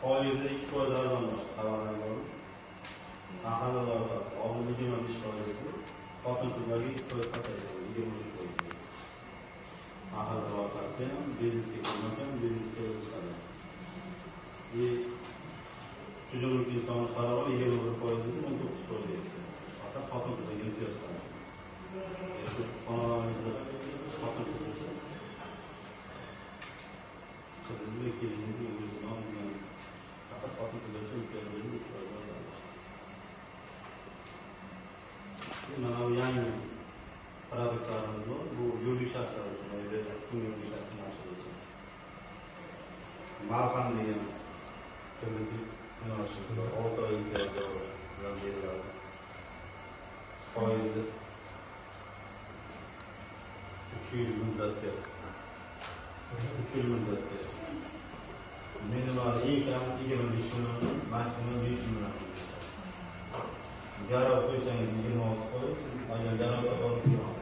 Foizi 2% arzonlashdi tovarlarga olib. Mahalla loyihasi oldin 25% edi. Xotin-qizlarga 2% pasaydi, 23%. Mahalla loyihasi ham biznesga ko'mak ham biznesga o'zi chiqadi. Tujuh inson qarori 21% edi, 19% tushdi. Faqat xotin-qizlarga imtiyoz qiladi. Shu xonadonimizda xotin-qiz bo'lsa, qizingiz va keliningizni o'zingizni nomiga faqat xotin-qizlar uchun imtiyoz berib 3% arzonlashdi. Mana bu yangi produktlarimiz bor. Bu yuridik shaxslar uchun, yuridik shaxslar uchun. Malham degan kredit yo'nalishida 6 oy imtiyoz bilan beriladi. Foizi 3 yil muddatga. 3 yil muddatga. Minimal eng kami 25 million, maksimum 500 million. Garov qo'ysangiz 26%, agar garov topolib yo'q.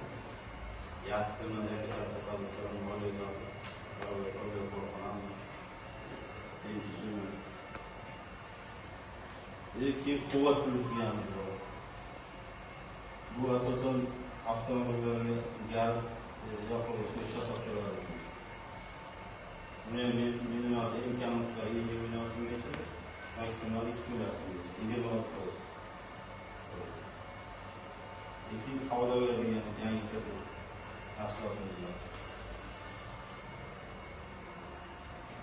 Keyin quvvat plyus deganimiz bor. Bu asosan avtomobillarga gaz yoqilg'i shoxobchalari uchun. Buni ham minimal eng kam miqdori 20 million so'mgacha, maksimal 2 million so'mgacha, 26%. Keyin savdogar degan yangi kredit tashkilotimiz bor.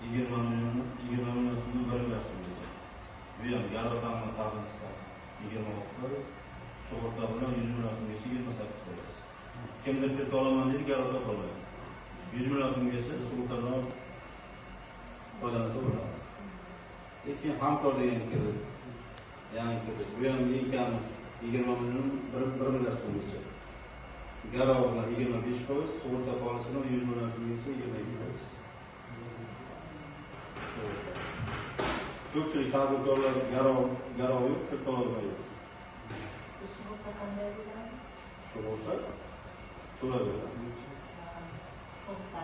20 million so'mdan 1 million so'mgacha. Bu ham garov ta'minot taqdim qilsa 26%, sug'urta bilan 100 million so'mgacha 28%. Kimdir kredit olaman deydi, garov topolmaydi. 100 million so'mgacha sug'urta bilan foydalansa bo'ladi. Keyin hamkor degan kredit, yangi kredit. Bu ham eng kami 20 million 1 million so'mgacha. Garov bilan 25%, sug'urta polisi bilan 100 million so'mgacha 22%. Ko'pchilik tadbirkorlar garov yo'q, kredit ololmaydi. Sug'urta qanday bo'ladi? Sug'urta to'lab beradi. Sug'urta.